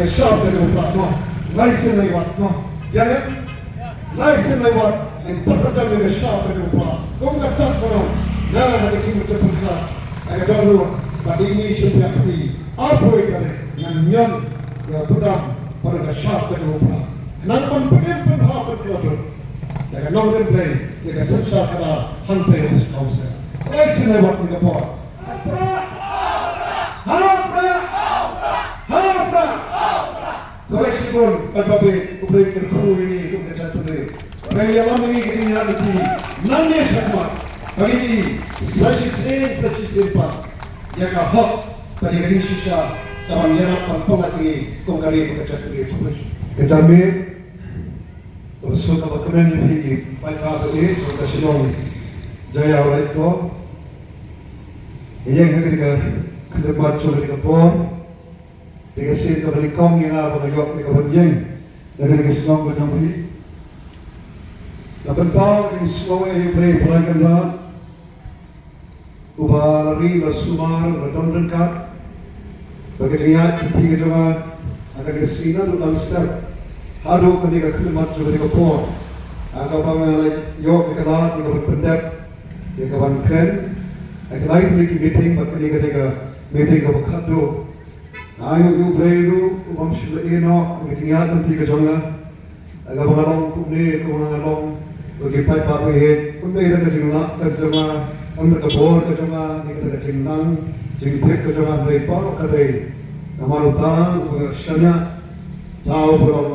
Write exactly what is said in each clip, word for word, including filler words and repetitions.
Ka shap ka jong u Prah mo. Lai sien lai wat mo. Ïa ïa. Lai sien lai wat. Ngan pynpaw ïa ka shap ka jong u Prah. Kum ka tat mo. Na ha ka jingmut ka pynsa. Ai ka dang lu. Ba dei ni shim ïa phi. Arpoi ka ne. Ngan ñion. Ïa budam. Para ka shap ka jong u Prah. Nang ban pyniem pynha pynkylla. Ïa ka nongrim Blei. Ïa ka synshar ka da. Hangtai ka District Council. Lai sien lai wat ni ka por. Ha u Prah! Ha u Prah! Ha u Prah! Khublei shibun, paidbah, U Blei un kyrkhu ïa ngi kum ka jaitbynriew. Ba ïalam ïa ngi ka jingïaid lynti nangne shakhmat. Ba ngi sa shisien, sa shisien pat ïa ka hok bad ïa ka jingshisha ka ban ïarap ban pyllait ïa ngi kum ka ri bad ka jaitbynriew. Khublei shibun. Ka janmiet, kaba suk kaba kmen ïa phi ki paidbah ba ïeit jong ka shnong Jaïaw Laitkom. Ïeng ha kane ka khyllipmat jong kane ka por. Te ka sien kaba nyngkong ïa nga ba nga ïoh kane ka ban ïeng ha kane ka shnong ka jong phi. Nga pynpaw ka jingsngew ïa U Blei Trai Kynrad uba la ri, la sumar, la don ryngkat. Ba ka jingïaid lynti ka jong nga ha kane ka sngi naduh dang step haduh kane ka khyllipmat jong kane ka por, ha kaba nga la ïoh ïa ka lad ïa ka ban pyndep, ïa ka ban kren ha kine ki meeting, bad kane ka dei ka meeting kaba khatduh. Nga ainguh ïa U Blei ruh uba ym shym la ïeh noh ïa ka jingïaid lynti ka jong nga. Ha kaba nga long kumne, kumba nga long bad ki paidbah ba ïeit, ym dei da ka jinglah ka jong nga, ym da ka bor ka jong nga, ne ka da ka jingnang jingtip ka jong nga, hynrei baroh ka dei namar uta uba nga shaniah, uta uba long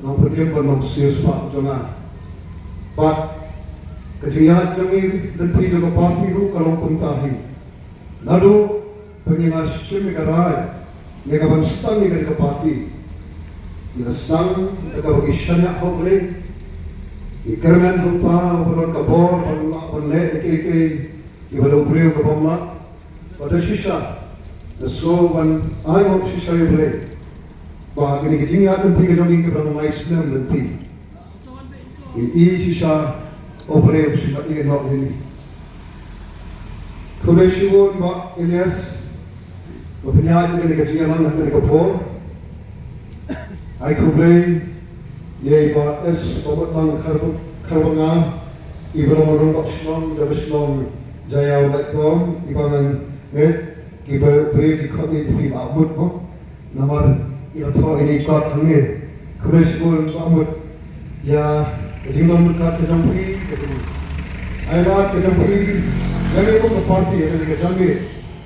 nongpynim bad nongsiewspah jong nga. Bad ka jingïaid jong ngi lynti jong ka party ruh ka long kumta hi. Naduh ba ngi la shim ïa ka rai, ïa ka ban sdang ïa kane ka party, ngi la sdang da kaba ngi shaniah ha U Blei. Ngi kyrmen ha uta uba don ka bor ban lah ban leh ïa kiei kiei kiba da u briew ka bym lah. Bad da shisha nga sngew ban ainguh shisha ïa U Blei ba kane ka jingïaid lynti ka jong ngi kaba dang lai snem lynti, ngi ïohi shisha U Blei um shym la ïeh noh ïa ngi. Khublei shibun Bah Elias ba pynïaid ïa kane ka jingïalang ha kane ka por. Ai khublei ïa i Bah S Babutlang Kharbanga, iba long u rangbah shnong jong ka shnong Jaïaw Laitkom, iba ngan ngeit kiba briew ki khot ïa phi Bah Mut mo. Namar i la thoh ïa i kot hangne. Khublei shibun Bah Mut ïa ka jingdon ryngkat ka jong phi, ka jingailad ka jong phi ïa ngi kum ka party ha kane ka janmiet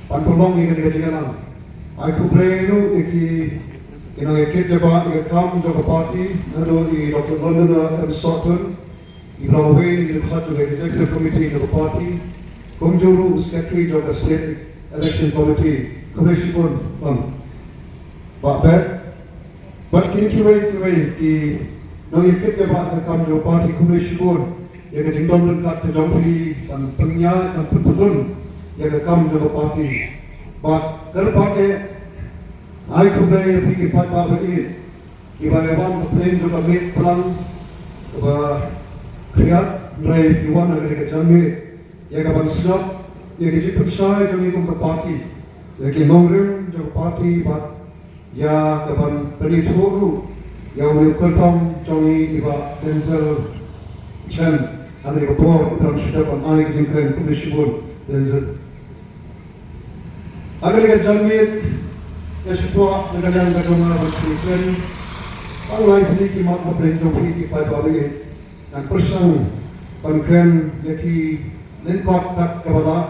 ban pynlong ïa kane ka jingïalang. Ai khublei ruh ïa ki, ki nongïakit ïa ba ïa ka kam jong ka party, naduh i Doctor Londoner M Sohtun, iba long uwei na ki dkhot jong ka Executive Committee jong ka party, kumjuh ruh u Secretary jong ka State Election Committee. Khublei shibun Bah, Bah Bert. Bad kine kiwei kiwei ki nongïakit ïa ba ïa ka kam jong ka party, khublei shibun ïa ka jingdon ryngkat ka jong phi ban pynïaid, ban pynpyndun ïa ka kam jong ka party. Bad kyrpad eh, ai khublei ïa phi ki paidbah ba ïeit kiba ïa wan ha pdeng jong ka miet phlang kaba khriat, hynrei phi wan ha kane ka janmiet ïa ka ban sngap ïa ka jingpynshai jong ngi kum ka party, ïa ki nongrim jong ka party, bad ïa ka ban pynithuh ruh ïa une u kyrtong jong ngi i Bah Denzel Chen. Ha kane ka por u dang shu dep ban ai ka jingkren. Khublei shibun Denzel. Ha kane ka janmiet, nga sngewthuh na ka liang ka jong nga ban shu kren tang lai tylli ki mat hapdeng jong phi ki paidbah ba ïeit. Ngan pyrshang ban kren ïa ki lyngkot kat kaba lah,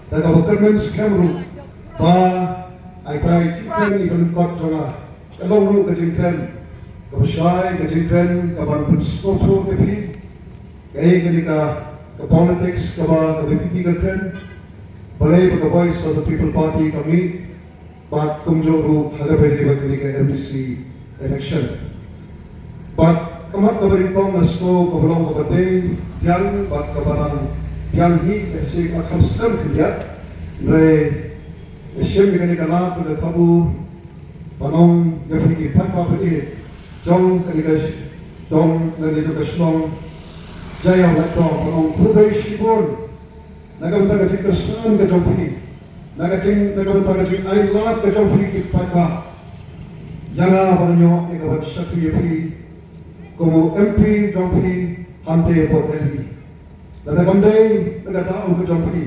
da kaba kyrmen skhem ruh ba ai tai jingkren ïa ka lyngkot jong nga. Ka long ruh ka jingkren kaba shai, ka jingkren ka ban pynsngewthuh ïa phi kaei kane ka, ka politics kaba ka V P P ka kren. Balei ba ka Voice of the People Party ka mih, bad kumjuh ruh ha kaba ïadei bad kane ka M D C election. Bad ka mat kaba nyngkong nga sngew kaba long kaba dei biang bad kaba dang biang hi, ka sik ka kham skhem khyndiat. Hynrei nga shim ïa kane ka lad bad ka kabu ban ong ïa phi ki paidbah ba ïeit jong kane ka, jong kane jong ka shnong Jaïaw Laitkom, ban ong khublei shibun na ka bynta ka jingkyrshan ka jong phi, na ka jing, na ka bynta ka jingailad ka jong phi ki paidbah. Ïa nga ban ïoh ïa ka ban shakri ïa phi kum u M P jong phi hangtei hapoh Delhi. Lada kam dei na ka daw ka jong phi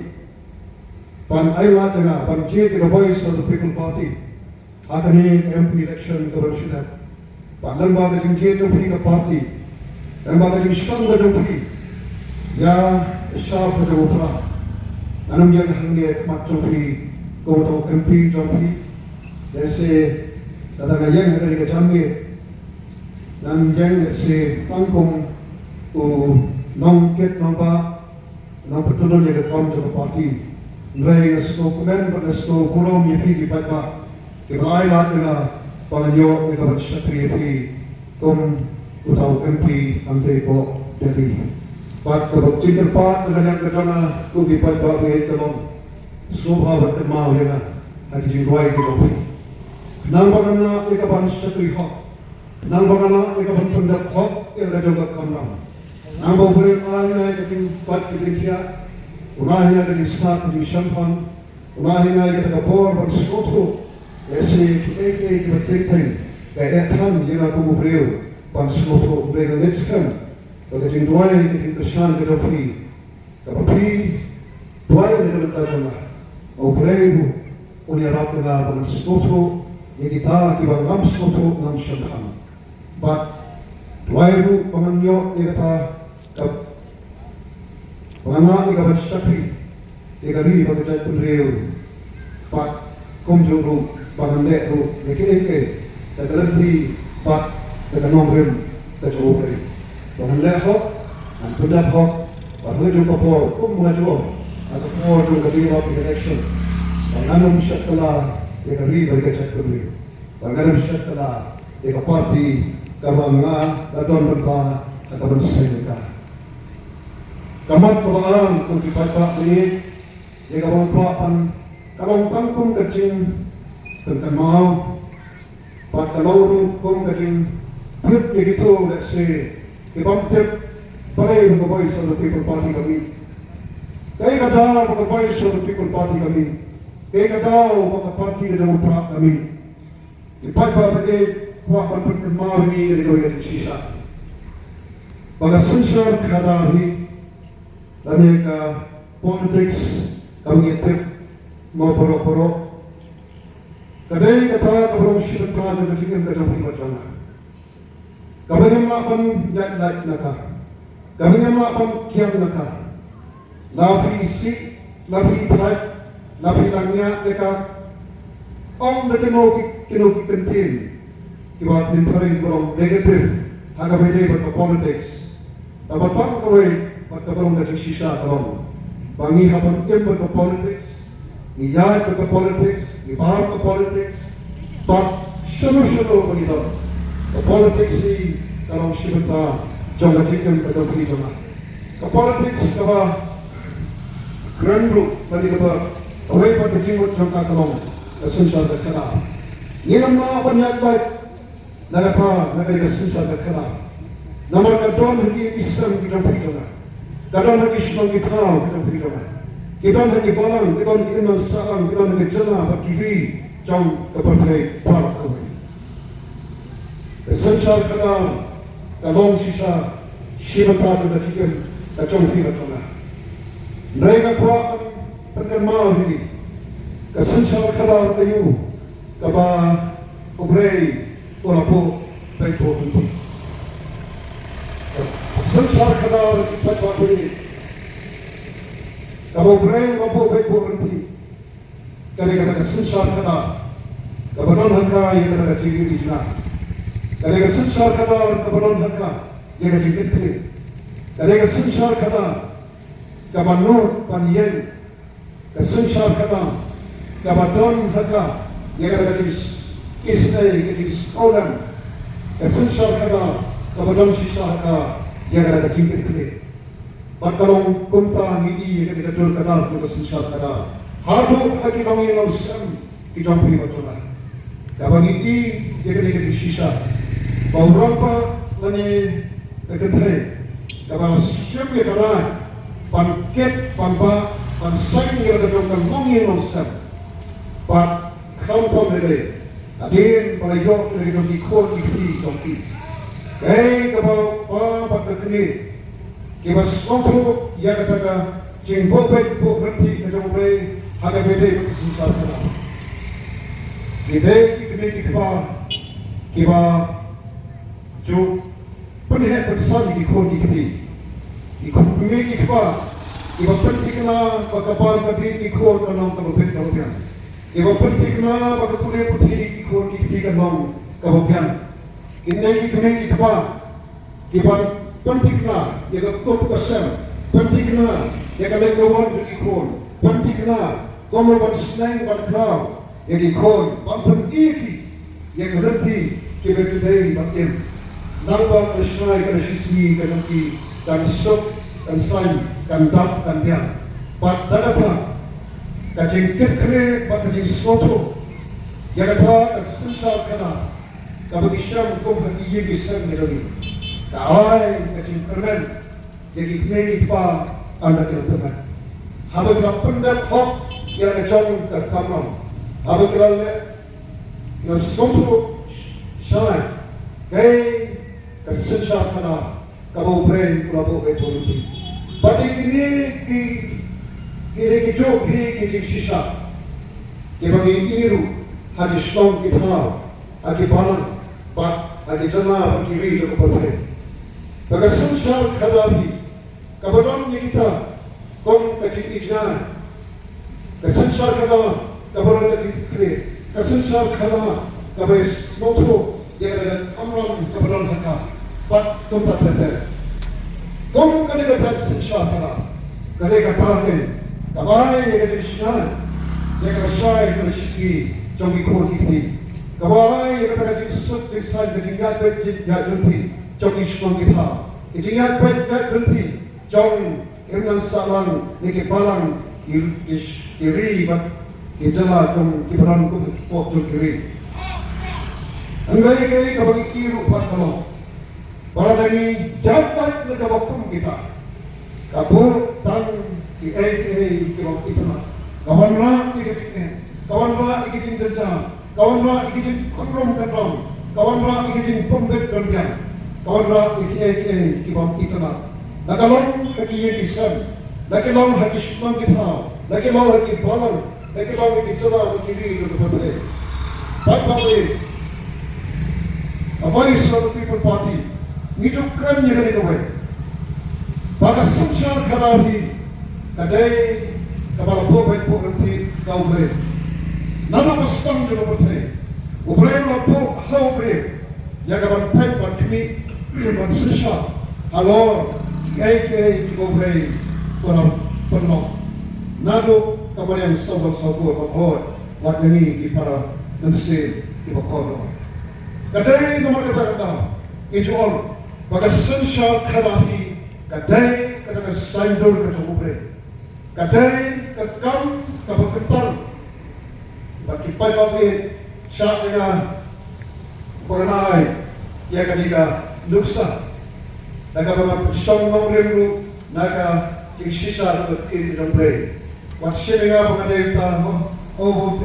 ban ai lad ïa nga ban jied ïa ka Voice of the People Party ha kane ka M P election ka ban shu dep, bad lyngba ka jingjied jong phi ka party, lyngba ka jingshong ka jong phi ïa ka shap ka jong u Prah, ngan ym ïeng hangne ha khmat jong phi kum uta u M P jong phi. Lehse lada nga ïeng ha kane ka janmiet, ngan ïeng lehse tang kum u nongkit nongbah, nongpyntyllun ïa ka kam jong ka party. Hynrei nga sngewkmen bad nga sngewburom ïa phi ki paidbah kiba ai lad ïa nga ba ngan ïoh ïa ka ban shakri ïa phi kum uta u M P hangtei hapoh Delhi. Bad kaba jingkyrpad na ka liang ka jong nga ko ki paidbah ba ïeit, ka long sngewbha ban kynmaw ïa nga ha ki jingduwai ki jong phi. Khnang ba ngan lah ïa ka ban shakri hok, khnang ba ngan lah ïa ka ban pyndep hok ïa la ka jong ka kamram, khnang ba U Blei un ai ïa nga ïa ka jingbat ka jingkhiah, un ai ïa nga ïa ka jingsnat ka jingshemphang, un ai ïa nga ïa kata ka bor ban sngewthuh. Lehse kiei kiei kiba teng teng ka eh than ïa nga kum u briew ban sngewthuh, U Blei, nga ngeit skhem ba ka jingduwai ka jingkyrshan ka jong phi, kaba phi duwai na ka bynta jong nga, U Blei ruh un ïarap ïa nga ba ngan sngewthuh ïa kita kiba ngam sngewthuh, ngam shemphang. Bad duwai ruh ba ngan ïoh ïa kata ka, ba ngan lah ïa ka ban shakri ïa ka ri bad ka jaitbynriew. Bad kumjuh ruh ba ngan leh ruh ïa kiei kiei da ka lynti bad da ka nongrim ka jong U Blei. Ba ngan leh hok, ngan pyndep hok, bad ha kajuh ka por, kum ba nga ju ong ha ka por jong ka jingïarap ïa ka election, ba ngan ym shet kylla ïa ka ri bad ka jaitbynriew, ba ngan ym shet kylla ïa ka party kaba nga la don bynta ha ka ban seng ïa ka. Ka mat kaba ar, ko ki paidbah ba ïeit, ïa kaba nga kwah ban, ka long tang kum ka jingpynkynmaw, bad ka long ruh kum ka jingtip ïa kito, lehse, ki bym tip balei ba ka Voice of the People Party ka mih, kaei ka daw ba ka Voice of the People Party ka mih, kaei ka daw ba ka party ka jong u Prah ka mih. Ki paidbah ba ïeit, kwah ban pynkynmaw ïa ngi ïa kawei ka jingshisha, ba ka synshar khadar hi lane ka politics kaba ngi tip mo baroh baroh, ka dei kata kaba long shi bynta jong ka jingim ka jong phi bad jong nga, kaba ngim lah ban ïaid lait na ka, kaba ngim lah ban kiang na ka. La phi isih, la phi thait, la phi lyngngoh ïa ka, ong da kino ki, kino ki kyntien kiba ktien phareng ba long negative ha kaba ïadei bad ka politics. Tangba tang kawei bad kaba long ka jingshisha ka long ba ngi hap ban im bad ka politics, ngi ïaid bad ka politics, ngi bam ka politics, bad shano shano ba ngi don, ka politics hi ka long shi bynta jong ka jingim ka jong phi jong nga. Ka politics kaba kren ruh lane kaba kawei pat ka jingmut jong ka ka long ka synshar ka khadar. Ngim lah ban ïaid lait na kata, na kane ka synshar ka khadar. Namar ka don ha ki ïing ki sem ki jong phi jong nga, ka don ha ki shnong ki thaw ki jong phi jong nga, ki don ha ki balang, ki don ha ki imlang sahlang, ki don ha ki jylla bad ki ri jong ka pyrthei baroh kawei. Ka synshar khadar ka long shisha shi bynta jong ka jingim ka jong phi bad jong nga. Hynrei nga kwah ban pynkynmaw ïa phi, ka synshar khadar aïu kaba U Blei u la buh beit buh ryntih? Ka synshar khadar, ki paidbah, kaba U Blei u la buh beit buh ryntih, ka dei kata ka synshar khadar kaba don ha ka ïa kata ka jingïohi jngai. Ka dei ka synshar khadar kaba don ha ka ïa ka jingkitkhlieh. Ka dei ka synshar khadar kaba nud ban ïeng. Ka synshar khadar kaba don ha ka ïa kata ka jingisynei, ka jingsngewlem. Ka synshar khadar kaba don shisha ha ka ïa kata ka jingkitkhlieh. Bad ka long kumta ngi ïohi ïa kane ka dur ka dar jong ka synshar khadar haduh ha ki longïing longsem ki jong phi bad jong nga. Kaba ngi ïohi ïa kane ka jingshisha ba u rangbah lane ka kynthei kaba shim ïa ka rai ban kit, ban bah, ban seng ïa la ka jong ka longïing longsem. Bad khamtam lei lei Hadien ba la ïoh ïa ki khun ki kti jong ki, kaei kaba u kpa bad ka kmie kiba sngewthuh ïa kata ka jingbuh beit buh ryntih ka jong U Blei ha kaba ïadei bad ka synshar khadar. Ki dei ki kmie ki kpa kiba ju pynheh pynsan ïa ki khun ki kti. Ki khun, ki kmie ki kpa kiba pynthikna ba ka bar ka dih ki khun kan long kaba bit kaba biang. Kiba pynthikna ba ka pule puthi ki khun ki kti kan long kaba biang. Kine ki kmie ki kpa kiba pynthikna ïa ka kup ka sem, pynthikna ïa ka leit ka wan jong ki khun, pynthikna kumno ban sneng ban khlaw ïa ki khun, ban pyni ïa ki ïa ka lynti kiba ki dei ban im. Nangba ka shynrai ka shisngi ka jong ki kan suk, kan saiñ, kan dap, kan biang. Bad da kata ka jingkitkhlieh bad ka jingsngewthuh ïa kata ka synshar khadar kaba ki shem kum ha ki ïing ki sem ka jong ki, ka ai ka jingkyrmen ïa ki kmie ki kpa ynda ki la tyrmen. Haba ki la pyndep hok ïa la ka jong ka kamram, haba ki la leh, ki la sngewthuh shai kaei ka synshar khadar kaba U Blei u la buh beit buh ryntih. Bad ïa kine ki, kine ki juh hi ki jingshisha kiba ngi ïohi ruh ha ki shnong ki thaw, ha ki balang bad ha ki jylla bad ki ri jong ka pyrthei. Ba ka synshar khadar hi kaba don ïa kita kum ka jingijngai, ka synshar khadar kaba don ka jingkitkhlieh, ka synshar khadar kaba sngewthuh ïa ka kamram kaba don ha ka, bad kumta ter ter. Kum kane ka synshar khadar, kane ka target kaba ai ïa ka jingshai, ïa ka shai ka shisngi jong ki khun ki kti, kaba ai ïa ka jingsuk jingsaiñ, ka jingïaid beit jingïaid lynti jong ki shnong ki thaw, ka jingïaid beit jingïaid lynti jong ki imlang sahlang ne ki balang, ki, ki, ki ri bad ki jylla jong ki balang kum ki pop jong ki ri. Hynrei kaei kaba ngi ïohi ruh pat ka long ba lada ngi ïaid lait na kaba kum kita, ka buh tang kiei kiei ki bym itynnad, ka wanrah ïa ka jingeh, ka wanrah ïa ka jingjynjar, ka wanrah ïa ki jingkhunrum khynrong, ka wanrah ïa ki jingbym bit bym biang, ka wanrah ïa kiei kiei ki bym itynnad. La ka long ha ki ïing ki sem, la ka long ha ki shnong ki thaw, la ka long ha ki balang, la ka long ha ki jylla, ha ki ri, ha ki pyrthei. Bad bad eh, a Voice of the People Party, ngi ju kren ïa kane kawei, ba ka synshar khadar hi ka dei kaba la buh beit buh ryntih da U Blei. Naduh ba sdang jong ka pyrthei, U Blei u la buh ha u briew ïa ka ban peit ban khmih, ban synshar halor kiei kiei kiba U Blei u la pynlong. Naduh ka mariang sawdong sawkor ban hoi wat ngi ki para mynsiem kiba kordor. Ka dei namar kata ka daw ngi ju ong ba ka synshar khadar hi ka dei kata ka saiñdur ka jong U Blei. Ka dei ka kam kaba kyntan. Bad ki paidbah, shah ïa nga ba ngan ai ïa kane ka nuksa na kaba nga pynshong nongrim ruh na ka jingshisha ka ktien ka jong U Blei. Wat shim ïa nga ba nga dei uta, oh, oh,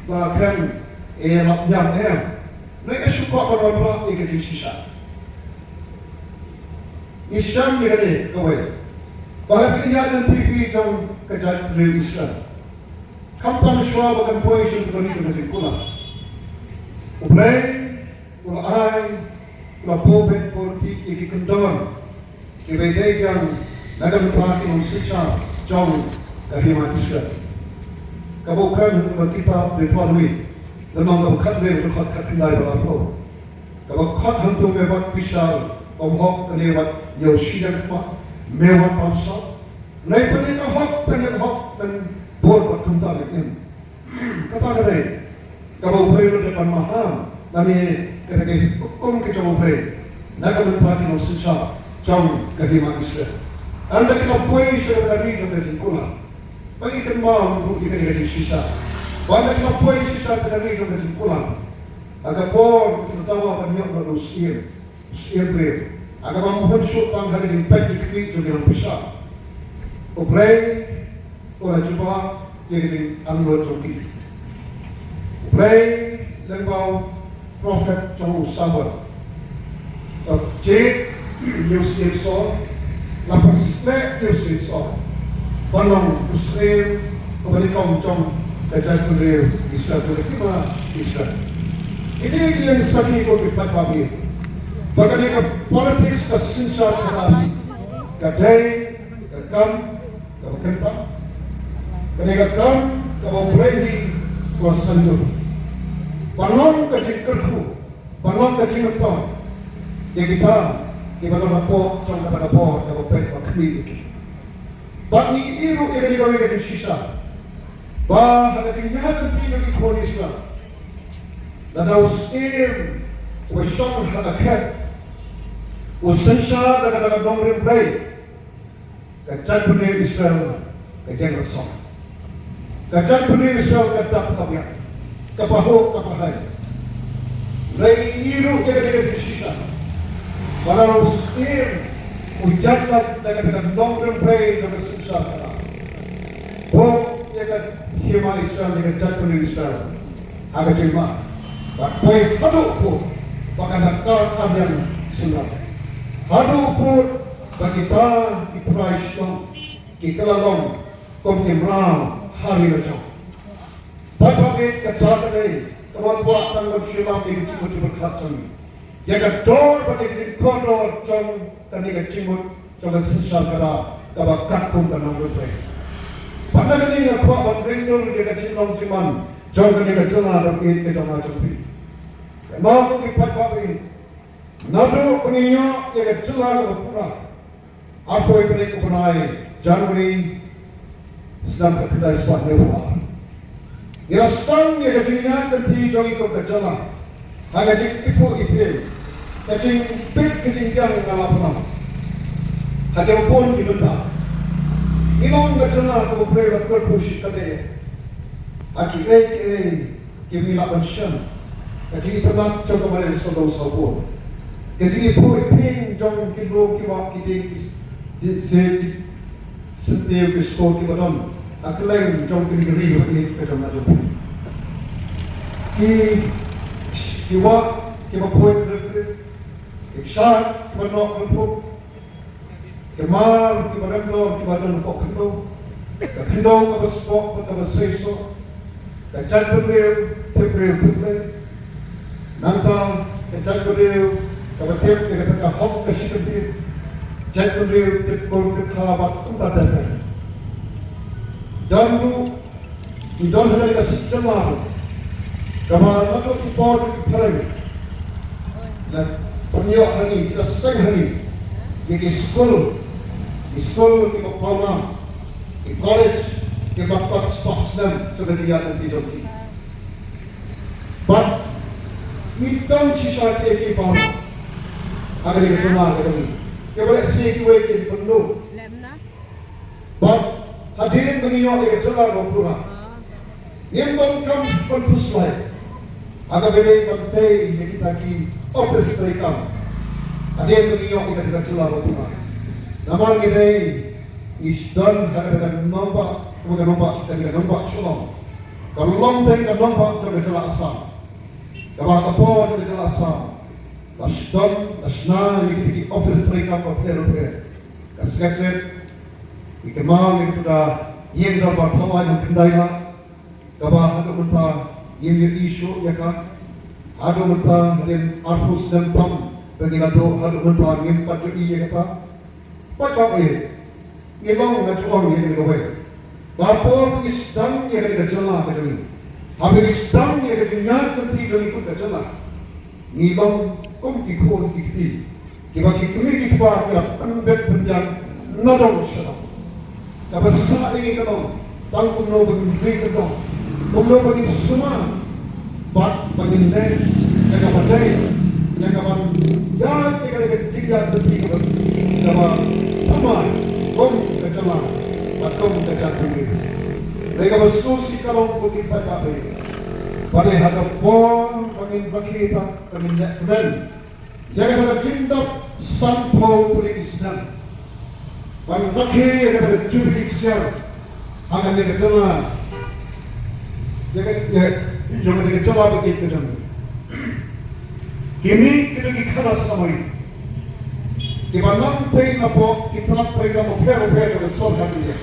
ba kren ïa lap ñiam em. Ngi shu kwah ban wanrah ïa ka jingshisha. Ngi shem ïa kane kawei, ba ha ka jingïaid lynti jong ka jaitbynriew Israel, khamtam shuwa ba kan poi sha ka ri jong ka jingkular, U Blei u la ai, u la buh beit buh ryntih ïa ki kyndon kiba ïadei biang na ka bynta ki nongsynshar jong ka hima Israel. Kaba u kren ha ka kitab Deuteronomi, lynnong kaba khatwei, dkhot khatkhyndai bad arphew. Kaba khot hangto: Me wat bishar kumhok kane wat ñiew shiliang khmat, me wat bamsap. Hynrei tang ïa ka hok, tang ïa ka hok men bud bad kumta men im. Kata ka dei kaba U Blei u la dep ban maham, lane kata ka hukum ka jong U Blei na ka bynta ki nongsynshar jong ka hima Israel. Ynda ki la poi sha ka ri jong ka jingkular, ba ngi kynmaw ruh ïa kane ka jingshisha, ba ynda ki la poi shisha ka ri jong ka jingkular, ha ka por ki la dawa ban ïoh noh da u syiem, u syiem briew, ha kaba ym hun shuh tang ha ka jingpeit jingkhmih jong ki nongpynshitom, U Blei u la jubab ïa ka jingangnud jong ki. U Blei Lyngba u prophet jong u Samuel. Ka jied ïa u Syiem Saul, la pynsleh ïa u Syiem Saul ban long u syiem kaba nyngkong jong ka jaitbynriew Israel, jong ka hima Israel. Kine ki ïeng sakhi, ko ki paidbah, ba kane ka politics ka synshar khadar ka dei ka kam kaba kynta. Kane ka kam kaba U Blei hi u la sngewthuh ban long ka jingkyrkhu, ban long ka jingmyntoi ïa kita kiba don hapoh jong kata ka bor kaba peit ba khmih ïa ki. Bad ngi ïohi ruh ïa kane kawei ka jingshisha ba ha ka jingïaid lynti jong ki khun Israel, lada u syiem uba shong ha ka khet u synshar da kata ka nongrim blei, ka jaitbynriew Israel ka ïeng rasong. Ka jaitbynriew Israel ka dap ka biang, ka pahuh ka pahai. Hynrei ngi ïohi ruh ïa kane ka jingshisha ba lada u syiem u ïaid lait da kata ka nongrim blei jong ka synshar khadar, buh ïa ka hima Israel, ïa ka jaitbynriew Israel ha ka jingma, bad poi haduh pud ba kan da kar ar liang snem, haduh pud ba kita ki trai shnong ki kylla long kum ki mraw ha ri lajong. Bad ba ïa kata ka dei kaba kwah tang ban shu lam ïa ka jingmut jingpyrkhat jong ngi, ïa ka dor bad ïa ka jingkordor jong kane ka jingmut jong ka synshar khadar kaba katkum ka nongrim blei. Bad na kane nga kwah ban ring dur ïa ka jinglong jingman jong kane ka jylla kaba ïeit ka jong nga jong phi. Kynmaw, ko ki paidbah, naduh ba ngi ïoh ïa ka jylla kaba pura ha poi tarik u bnai January snem khatkhyndai spah hynñiewphew ar, ngi la sdang ïa ka jingïaid lynti jong ngi kum ka jylla ha ka jingïapoh ïaphieng, ka jingbit ka jingbiang na la pynlong ha kiba bun ki bynta. Ngi long ka jylla kaba U Blei u la kyrkhu shikaddei ha kiei kiei kiba ngi lah ban shem. Ka jingïapynlait jong ka mariang sawdong sawpor, ka jingïapoh ïaphieng jong ki lum ki wah ki dieng ki s-, ki s-, ki syntiew ki skur kiba don ha kylleng jong kane ka ri kaba ïeit ka jong nga jong phi. Ki, ki wah kiba khuid rit rit, ki kshaid kiba noh rympuk, ki mar kiba rem dor kiba don hapoh khyndew, ka khyndew kaba spok bad kaba seisoh, ka jaitbynriew tip briew tip Blei. Nangta ka jaitbynriew kaba tip ïa kata ka hok ka shikyntien, jaitbynriew tip kur tip kha bad kumta ter ter. Don ruh, ngi don ha kane ka jylla ruh kaba naduh ki por ki phareng la pynïoh ha ngi, ki la seng ha ngi ïa ki skul, ki skul kiba pawnam, ki college kiba kot spah snem jong ka jingïaid lynti jong ki. Bad ngi don shisha kiei kiei baroh ha kane ka jylla ka jong ngi, kiba lehse kiwei kin pynduh. Bad hadien ba ngi ïoh ïa ka jylla kaba pura, ngim donkam ban khuslai ha kaba ïadei ban tei ïa kita ki office treikam. Hadien ba ngi ïoh ïa kata ka jylla kaba pura, namar ngi dei, ngi don ha kata ka nongbah, kaba ka nongbah, kata ka nongbah Shillong, ka long teng ka nongbah jong ka jylla Assam. Kaba ha ka por jong ka jylla Assam la sdon, la shna ïa kita ki office treikam bapher bapher, ka Secretariat, ngi kynmaw ïa kata ka ïing dorbar Thawaiñ Khyndai Lah, kaba haduh mynta ngim ïohi shuh ïa ka. Haduh mynta hadien arphew snem tam ba ngi la duh, haduh mynta ngim pat ïohi ïa kata. Paidbah, ngi long, nga ju ong ïa kane kawei, ba ha por ngi sdang ïa kane ka jylla ka jong ngi, haba ngi sdang ïa ka jingïaid lynti jong ngi kum ka jylla, ngi long kum ki khun ki kti kiba ki kmie ki kpa ki la pynbit pynbiang nadong shadong. Kaba sah ïa ngi ka long tang kumno ba ngin ri kyndong, kumno ba ngin sumar bad ba ngin leh ïa kaba dei, ïa kaban ïaid ïa ka jingïaid lynti kaba, kaba thymmai kum ka jylla bad kum ka jaitbynriew. Dei kaba sngewsih ka long, ko ki paidbah, ba dei ha ka por ba ngin rakhe, ba ngin leh kmen ïa kata ka jingdap sanphew tylli ki snem ban rakhe ïa kata ka jubili ksiar ha kane ka jylla, ïa ka, ïa, Jong ka jylla ba ïeit ka jong ngi. Kine ki dei ki khana samari kiba nang tei na pok ki tnat treikam bapher bapher jong ka sorkar India,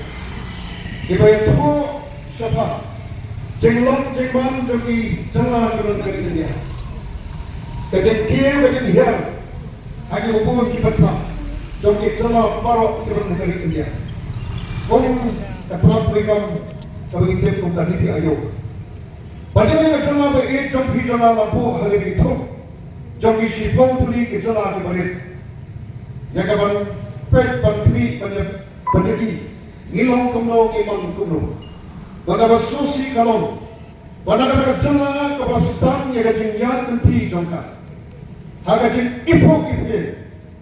kiba ïathuh shaphang jinglong jingman jong ki jylla kiba don ha ka ri India. Ka jingkiew ka jinghiar ha kiba bun ki bynta jong ki jylla baroh kiba don ha ka ri India, kum ka tnat treikam kaba ngi tip kum ka NITI Aayog. Bad ïa kane ka jylla ba ïeit jong phi jong nga la buh ha kane ka thup jong ki shiphew tylli ki jylla kiba rit, ïa ka ban peit ban khmih ban ïa, ban ïa ki, ngi long kumno, ngi man kumno. Bad kaba sngewsih ka long ba na kata ka jylla kaba sdang ïa ka jingïaid lynti jong ka ha ka jingiphuh iphieng,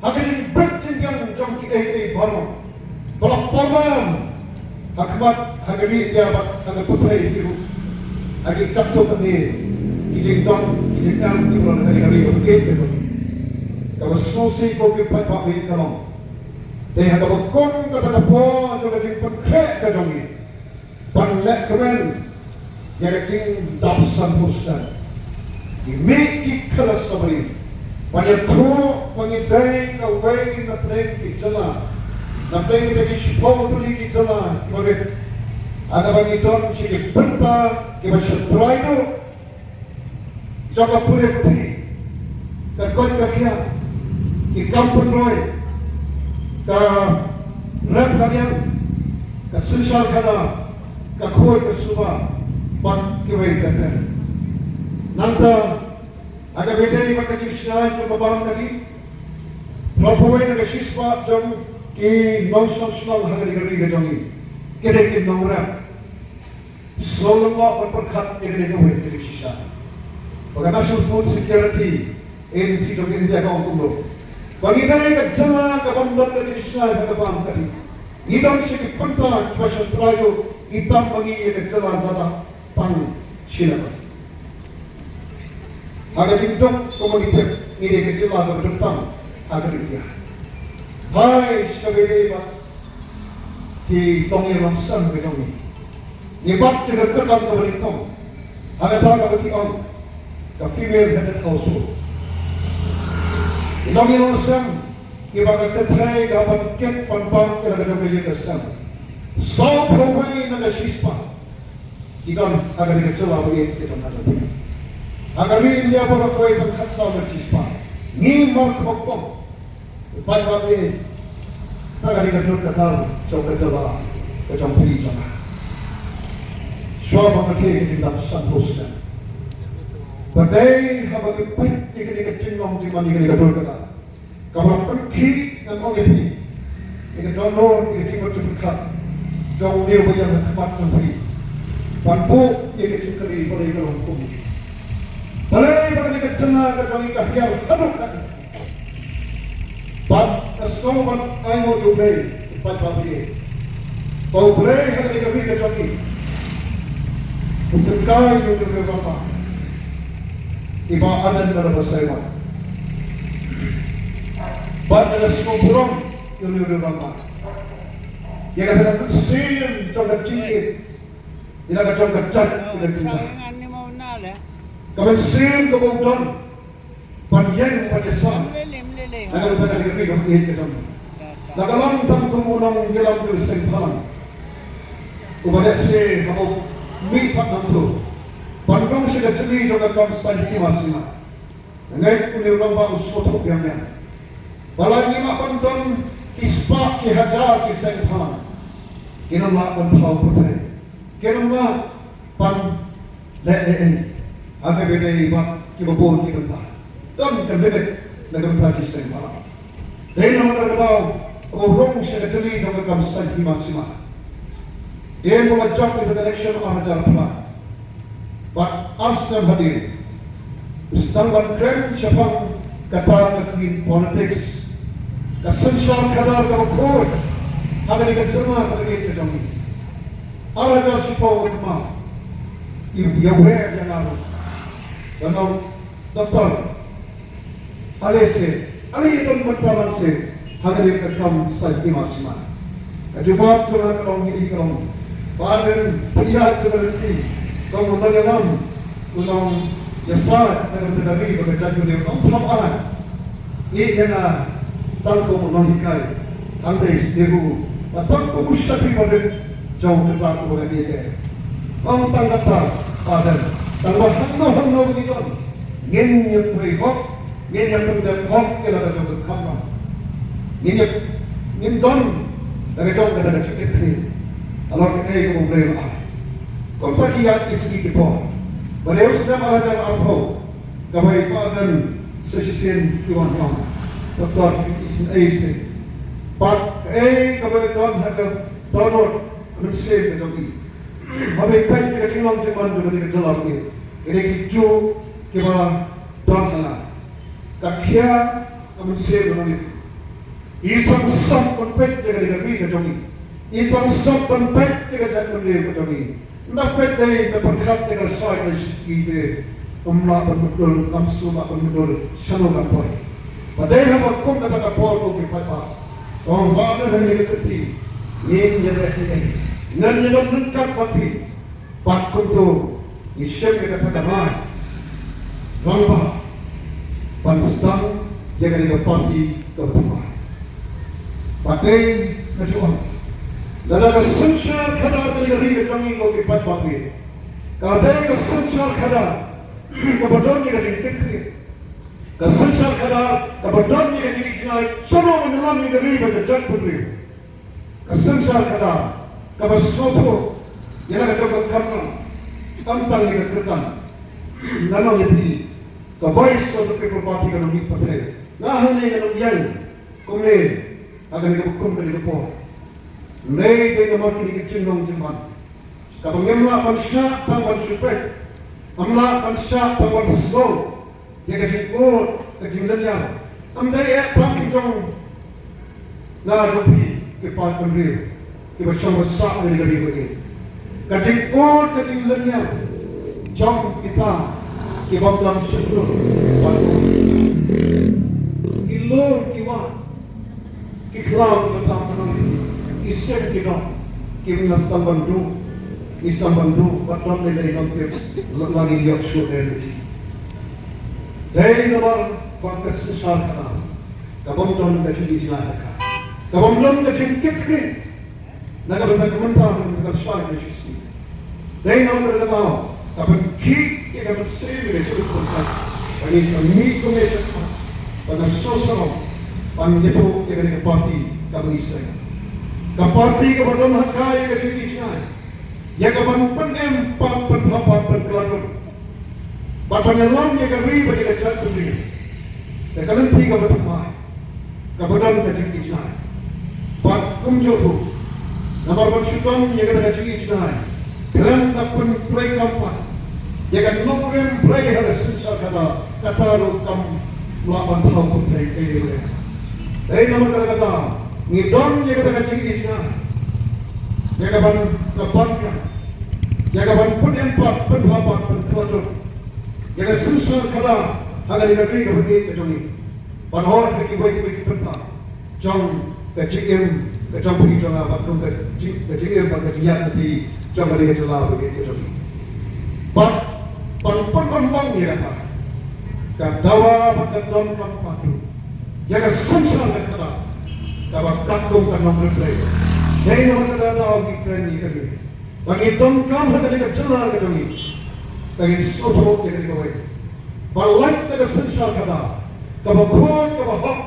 ha ka jingbit jingbiang jong kiei kiei baroh ba la pynlong ha khmat, ha ka ri India bad ha ka pyrthei hi ruh, ha ki katto katne ki jingdon ki jingem kiba don ha ka ri, ka ri ba ïeit ka jong ngi. Kaba sngewsih ko ki paidbah ba ïeit ka long, dei ha kaba kum kata ka por jong ka jingpynkhreh ka jong ngi ban leh kmen ïa ka jingdap sanphew snem. Ngi mih ki khana samari ban ïathuh ba ngi dei kawei na pdeng ki jylla, na pdeng kita ki shiphew tylli ki jylla kiba rit, ha kaba ngi don shi ki bynta kiba sha trai duh jong ka pule puthi, ka koit ka khiah, ki kam pynroi, ka rep ka riang, ka synshar khadar, ka khuid ka suba bad kiwei ter ter. Nangta ha kaba ïadei bad ka jingshngaiñ jong ka bam ka dih, phraphew wei na ka shispah jong ki nongshong shnong ha kane ka ri ka jong ngi ki dei ki nongrep. Sngewlyngngoh ban pyrkhat ïa kane kawei ka jingshisha ba ka National Food Security Agency jong ka India ka ong kumno, ba ngi dei ka jylla kaba ym don ka jingshngaiñ ha ka bam ka dih. Ngi don shi ki bynta kiba sha trai duh, ngi tam ma ngi ïa ka jylla lada tang shi lemma. Ha ka jingduk kumba ngi tip, ngi dei ka jylla kaba duk tam ha ka ri India. Hai shi kaba ïadei bad ki longïing longsem ka jong ngi, ngi bat ïa ka kyrdan kaba nyngkong ha kata kaba ki ong ka female headed household. Ki longïing longsem kiba ka kynthei ka ban kit ban bat ïa la ka jong ka ïing ka sem, sawphew wei na ka shispah ki don ha kane ka jylla ba ïeit ka jong nga jong phi. Ha ka ri India baroh kawei tang khatsaw na ka shispah. Ngi markhongpong, paidbah ïeit, ha kane ka dur ka dar jong ka jylla ka jong phi jong nga. Shuwa ba ka thie ka jingdap sanphew snem, ba dei haba ngi peit ïa kane ka jinglong jingman ïa kane ka dur ka dar, kaba la pynkhih, ngan ong ïa phi, ïa ka dohnud, ïa ka jingmut jingpyrkhat jong une uba ïeng ha khmat jong phi ban buh ïa ka jingkylli, balei ka long kumne. Balei ba kane ka jylla ka jong ngi ka hiar haduh katne. Bad nga sngew ban ainguh ïa U Blei, paidbah ba ïeit, ba U Blei ha kane ka ri ka jong ngi u tyngkai ïa une u riew rangbah, i Bah Ardent Miller Basaiawmoit. Bad nga sngew burom ïa une u riew rangbah ïa kata ka mynsiem jong ka jingïeit, ïa la ka jong ka jait, ïa la ka jong ka jait, ka mynsiem kaba u don ban ïeng ban ïasam na ka bynta ka ri ka jong ngi. La ka long tang kum u nongïalam ka seng bhalang uba lehse haba u mih pat nangto ban rung sha ka jylli jong ka kam saiñ hima sima. Nga ngeit une u rangbah u sngewthuh biang biang ba lada ngi lah ban don ki spah ki hajar ki seng bhalang, kin ym lah ban thaw pyrthei, kin ym lah ban leh ei ei ha kaba ïadei bad kiba bun ki bynta. Don ka limit na ka bynta ki seng bhalang. Dei namar kata ka daw ba u rung sha ka jylli jong ka kam saiñ hima sima. Dei ba la jop ïa ka election ar hajar phra. Bad ar snem hadien u sdang ban kren shaphang kata ka clean politics, ka synshar khadar kaba khuid ha kane ka jylla kaba ïeit ka jong ngi. Ar hajar shiphew ka kynmaw, ïa, ïa wer ïa nga ruh, ban ong, Doktor, ale se, ale ïa don mynta lang se ha kane ka kam saiñ hima sima. Ka jubab jong nga ka long, ïa ka long, Bah Ardent, phi ïaid jong ka lynti kum u nongïalam U nongïasaid na ka bynta ka ri bad ka jaitbynriew, u nongthap aiñ. Ïa nga tang kum u nonghikai, tang dei sdie u, bad tang kum u shakri barit jong ka ri kaba nga ïeit. Ong tang kata, Father, tang ba hangno hangno ba ngi don, ngin ïa trei hok, ngin ïa pyndep hok ïa la ka jong ka kham. Ngin ïa, ngin don la ka jong ka, da ka jingkitkhlieh halor kaei kaba U Blei u la ai. Kumta ki ïaid ki sngi ki por, ba dei u snem ar hajar arphew, kaba i Bah Ardent sa shisien i wan ïong, Doctor P P C A C. Bad kaei kaba don ha ka dohnud mynsiem ka jong i, haba i peit ïa ka jinglong jingman jong kane ka jylla, kine ki juh kiba don ha nga, ka khia ka mynsiem ka jong i. I sngewsop ban peit ïa kane ka ri ka jong i. I sngewsop ban peit ïa ka jaitbynriew ka jong i. Ynda peit dei, ynda pyrkhat ïa ka lashai ka shisngi te, ym lah ban mutdur, ym shu lah ban mutdur shano kan poi. Ba dei haba kum kata ka por, ko ki paidbah, ong ba na kane ka kyrti, ngin ïa leh ïa, ngin ïa don ryngkat bad phi. Bad kumta ngi shim ïa kata ka rai rangbah ban sdang ïa kane ka party kaba thymmai. Bad dei, nga ju ong, lada ka synshar khadar kane ka ri ka jong ngi, ko ki paidbah, ka dei ka synshar khadar kaba don ïa ka jingkitkhlieh, ka synshar khadar kaba don ïa ka jingïeit jngai, shano ban ïalam ïa ka ri bad ka jaitbynriew. Ka synshar khadar kaba sngewthuh ïa la ka jong ka kham, ym tang ïa ka kyrdan. Nga ong ïa phi, ka Voice of the People Party ka nongmih pyrthei. Nga hangne nga nongïeng kumne ha kane ka, kum kane ka por. Hynrei dei namar kine ki jinglong jingman, kaba ngim lah ban shah tang ban shu peit, ngim lah ban shah tang ban sngew ïa ka jingud, ka jinglynñiar. Ym dei eh tang ki jong nga jong phi ki paidbynriew kiba shong ba sah ha kane ka ri ba ïeit. Ka jingud, ka jinglynñiar jong kita ki bym don shyntur, ki lum ki wah, ki khlaw ki bthah, ki sem ki dong, kiba ngi sdang ban duh, ngi sdang ban duh bad don lei lei, ngam tip la ngin ïoh shuh dei ne. Dei namar ba ka synshar khadar ka bym don ka jingïeit jngai ha ka, ka bym don ka jingkitkhlieh na ka bynta ka mynta, na ka bynta ka lashai ka shisngi. Dei namar kata ka daw ka pynkhih ïa ka mynsiem ïa ka jaitbynriew, ba ngin sa mih kumne shakhmat, ba ngin sa sarong ban ïathuh ïa kane ka party kaba ngi seng, ka party kaba don ha ka ïa ka jingïeit jngai, ïa ka ban pynim pat, pynbha pat, pynkhlad lut, bad ban ïalam ïa ka ri bad ïa ka jaitbynriew da ka lynti kaba thymmai, kaba don ka jingïeit jngai. Bad kumjuh ruh, namar ban shu don ïa kata ka jingïeit jngai, khlem da pyntreikam pat ïa ka nongrim Blei ha ka synshar khadar, kata ruh kam lah ban thaw pyrthei ei ei. Dei namar kata ka daw ngi don ïa kata ka jingïeit jngai, ïa ka ban, ka ban ka, ïa ka ban pynim pat, pynbha pat, pynkhlad lut ïa ka synshar khadar ha kane ka ri kaba ïeit ka jong ngi. Ban hoi ha kiwei kiwei ki bynta jong ka jingim ka jong phi jong nga, bad kum ka jing, ka jingim bad ka jingïaid lynti jong kane ka jylla ba ïeit ka jong ngi. Bad ban pynlong ïa kata, ka dawa bad ka donkam pat ïa ka synshar ka khadar kaba katkum ka nongrim Blei. Dei namar kata ka daw ngi kren ïa kane. Ba ngi donkam ha kane ka jylla ka jong ngi, ba ngin sngewthuh ïa kane kawei, ba lait na ka synshar khadar kaba khuid kaba hok,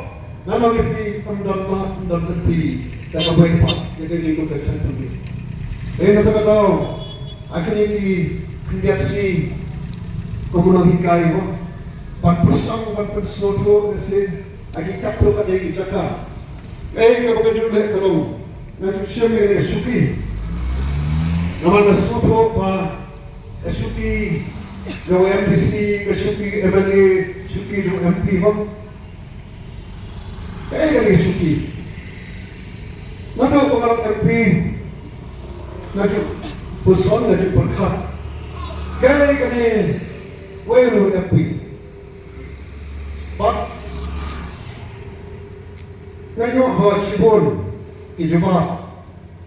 nga ong ïa phi, ym don lad, ym don lynti da kawei pat ïa kane ka jingpynbeit. Dei na kata ka daw ha kine ki khyndiat sngi, kum u nonghikai u ong, ban pyrshang ban pynsngewthuh ïa shisien ha ki katto katne ki jaka. Ei, kaba nga ju leh ka long, nga ju shim ïa ka shuki. Namar nga sngewthuh ba ka shuki jong u M D C, ka shuki M L A, shuki jong u M P, bad kaei kane ka shuki. Naduh ba nga long M P, nga ju puson, nga ju pyrkhat, kaei kane, wei ruh M P. Bad nga ïoh ha shibun ki jubab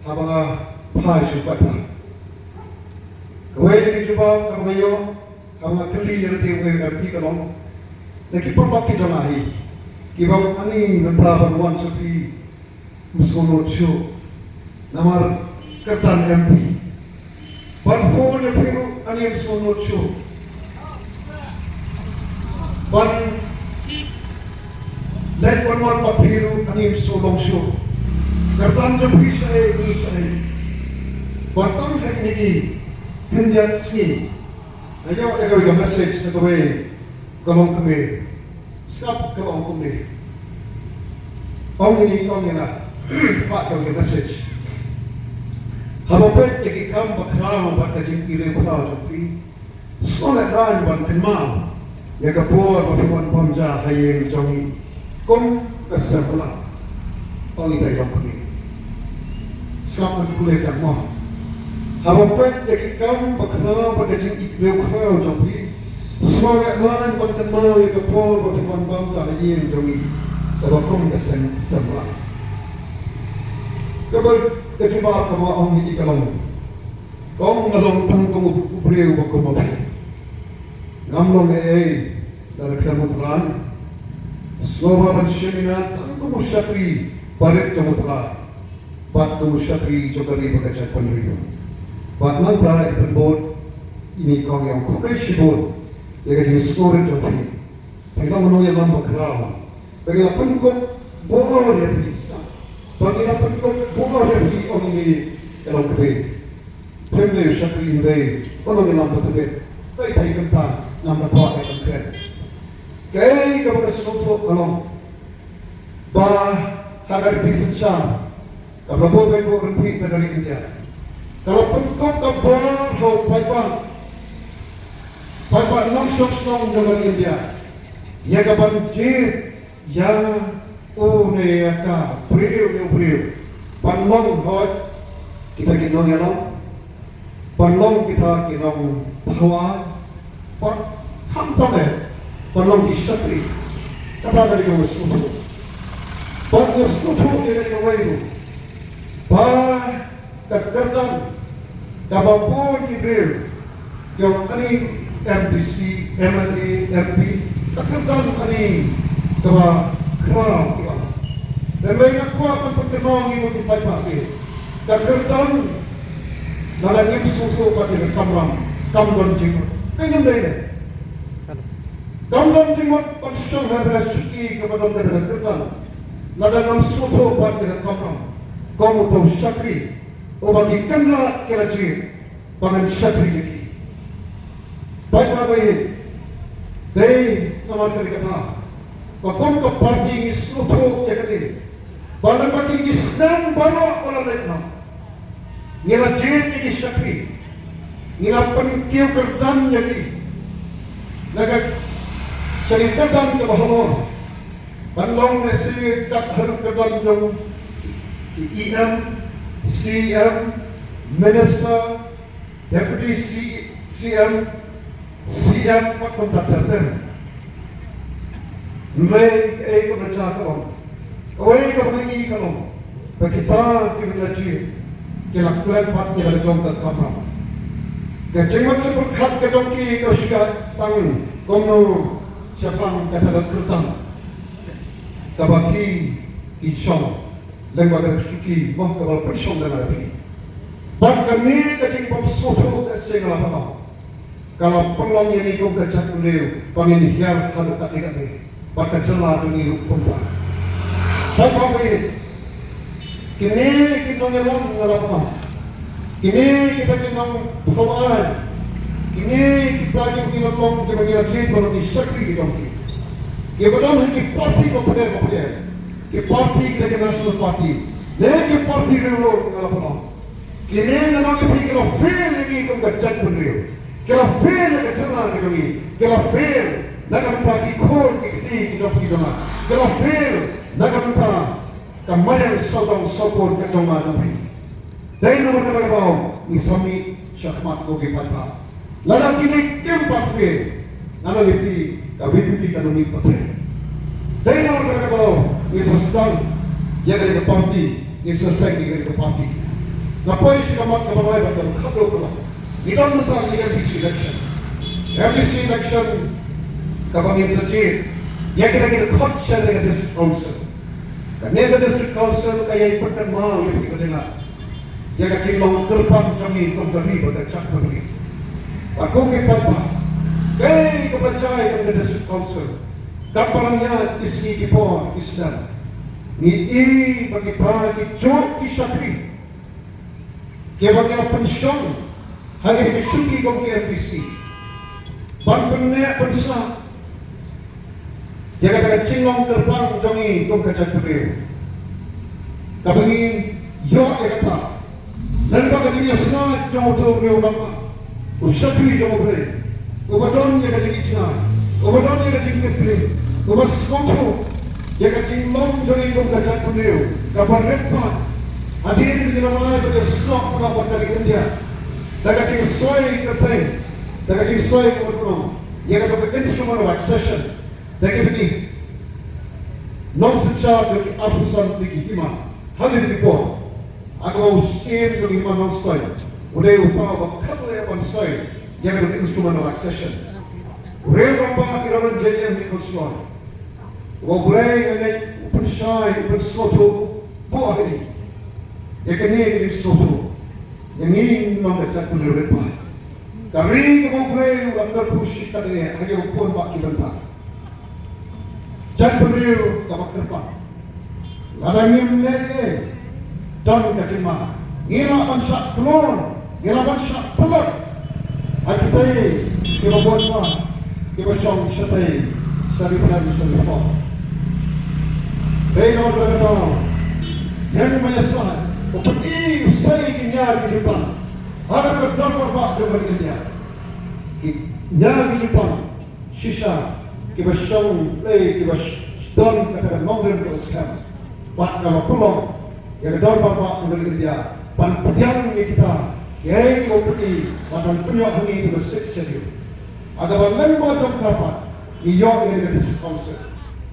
haba nga phai sha u paidbah. Kawei na ki jubab kaba nga ïoh, Ka nga kylli ïa lade wei, ka phi ka long na ki paralok ki jong nga hi, ki ba ani mynta ban wan sha phi, ym sngewnud shuh. Namar kyrdan M P ban phone ïa phi ruh ani ym sngewnud shuh. Ban leit wan wan bad phi ruh ani ym sngewlong shuh. Kyrdan jong phi shaei, ngi shaei. Bad tang ha kine ki khyndiat sngi nga ïoh ïa kawei ka message na kawei ka longkmie. Sngap kaba ong kumne. Ong ïa ngi, ong ïa nga. Phah kawei ka message. Haba peit ïa ki kam bakhraw bad ka jingkyrkhu khraw jong phi, sngewlehrain ban kynmaw ïa ka por ba phi wan bam ja ha ïing jong ngi kum ka sem bla. Ong ïa ka ïong phi. Sngap ban pule ka mo. Haba peit ïa ki kam bakhraw bad ka jingkyrkhu khraw jong phi, sngewlehrain ban kynmaw ïa ka por ba phi wan bam ja ha ïing jong ngi kaba kum ka sem, sem bla. Kaba ka jubab kaba ong ïa ki ka long. Kong nga long tang kum u briew ba kum u briew. Ngam long ei ei lada khlem U Trai. Sngewbha ban shim ïa nga tang kum u shakri barit jong U Trai bad kum u shakri jong ka ri bad ka jaitbynriew. Bad nangta i pynbud ïa ngi, kong, ïa ong khublei shibun ïa ka jingsngewrit jong phi. Phi long u nongïalam bakhraw. Ba ngi la pynkup bor ïa phi, sa. Ba ngi la pynkup bor ïa phi, ong ïa ngi, ka long kaba phim dei u shakri, hynrei u nongïalam ba tbit. Kaei kaei kumta ngam da kwah ban kren. Kaei kaba nga sngewthuh ka long ba ha ka riti synshar kaba la buh beit buh rynti da ka ri India, ka la pynkup ka bor ha u paidbah, paidbah nongshong shnong jong ka ri India, ïa ka ban jied ïa u ne ïa ka briew ne u briew ban long, hooid, kita ki nongïalam, ban long kita ki nongthaw aiñ, ban, khamtam eh ban long ki shakri. Kata ka dei kaba nga sngewthuh. Bad nga sngewthuh ïa kawei ruh ba ka kyrdan kaba bun ki briew, ki ong ani M D C, M L A, M P, ka kyrdan ani kaba khraw, ki ong. Hynrei nga kwah ban pynkynmaw ïa ngi, ko ki paidbah, ka kyrdan, lada ngim sngewthuh bad ïa ka kamram, kam don jingmut. Dei ne ym dei ne? Kam don jingmut ban shong ha ka shuki kaba don kata ka kyrdan lada ngam sngewthuh bad ïa ka kamram. Kum uto u shakri uba ki kynrad ki la jied ba ngan shakri ïa ki. Paidbah ba ïeit, dei namar kane ka daw ba kum ka party ngi sngewthuh ïa kane, ba lem bad kine ki snem baroh ba la leit noh, ngi la jied ïa ki shakri, ngi la pynkiew kyrdan ïa ki na ka, sha ki kyrdan kaba halor. Ban long ne shi kat haduh kyrdan jong ki E M, C M, Minister, Deputy C-, C M, C M, bad kumta ter ter. Hynrei kaei kaba nga ïohi ka long, kaei kaba nga ïohi ka long, ba kita kiba la jied ki la klet pat ïa la ka jong ka kamram. Ka jingmut jingpyrkhat ka jong ki ka shu ïaid tang kumno shaphang kata ka kyrdan kaba ki, ki shong lyngba ka shuki, mo, kaba la pynshong da lade. Bad kane ka jingbymsngewthuh ka seng la pynlong, ka la pynlong ïa ngi kum ka jaitbynriew ba ngin hiar haduh katne katne, bad ka jylla jong ngi ruh kumta. Bad ba ngi, kine ki nongïalam, nga la pynlong, kine kita ki nongthaw aiñ, kine kita kiba ngi la long, kiba ngi la jied ban long ki shakri ki jong ki, kiba don ha ki party bapher bapher, ki party kita ki National Party ne ki party riewlum, nga la pynlong. Kine nga ong ïa phi, ki la fail ïa ngi kum ka jaitbynriew, ki la fail ïa ka jylla ka jong ngi, ki la fail na ka bynta ki khun ki kti ki jong phi jong nga, ki la fail na ka bynta ka mariang sawdong sawkun ka jong nga jong phi. Dei namar kata ka daw ngi sa mih shakhmat, ko ki paidbah. Lada kine kim pat fail, ngan ong ïa phi, ka V P P kan ym mih pat. Dei namar kata ka daw ngi sa sdang ïa kane ka party, ngi sa seng ïa kane ka party. Nga poi sha ka mat kaba lai bad kaba khatduh ka long, ngi don mynta ka M D C election. M D C election kaba ngin sa jied ïa kita ki dkhot sha ka District Council. Kane ka District Council ka ïai pynkynmaw ïa phi, ko jingïaid, ïa ka jinglong kyrpang jong ngi kum ka ri bad ka jaitbynriew. Bad ko ki paidbah, kaei kaba jia ha ka District Council, katba la ïaid ki sngi ki por ki snem, ngi i ba kita ki juh ki shakri kiba ngi la pynshong ha kine ki shuki kum ki M D C ban pynneh pynsah ïa kata ka jinglong kyrpang jong ngi kum ka jaitbynriew. Kaba ngi ïoh ïa kata lyngba ka jingïasaid jong uto u rangbah, u shakri jong U Blei, uba don ïa ka jingïaid, uba don ïa ka jingkitkhlieh, uba sngewthuh ïa ka jinglong jong ngi kum ka jaitbynriew kaba rit paid. Hadien ba ngi la rai ban ïasnoh bad ka ri India da ka jingsoi kyrteng, da ka jingsoi kyrteng ïa kata ka Instrument of Accession, da kita ki nongsynshar jong ki arphew san tylli ki hima ha kine ki por. Ha kaba u Syiem jong ki hima Nongstoiñ u dei uta uba khatduh ban soi ïa kata ka Instrument of Accession. U rangbah Ïa Reverend J J M Nichols Roy, uba U Blei nga ngeit u pynshai, u pynsngewthuh, u buh ha ngi ïa kane ka jingsngewthuh ïa ngi nong ka jaitbynriew rit paid. Ka ri kaba U Blei u la kyrkhu shikaddei ha kiba bun bah ki bynta. Jaitbynriew kaba kyrpang. Lada ngim leh ei, don ka jingma. Ngi lah ban shah khlur, ngi lah ban shah pynlong ha kitei kiba bun bah kiba shong shatei, sha ri Thailand, sha ri Nepal. Dei na kata ka daw, ïa ngi ban ïasaid, u pyni u sei ki ñiar ki jutang ha kata ka dorbar bah jong ka ri India. Ki ñiar ki jutang shisha kiba shong, eh, kiba sh-, don kata ka nongrim kaba skhem bad kaba pynlong ïa ka dorbar bah jong ka ri India ban pdiang ïa kita, ïa kiba u pyni bad ban pynïoh ha ngi ïa ka Sixth Schedule. Ha kaba lyngba jong ka pat ngi ïoh ïa ka District Council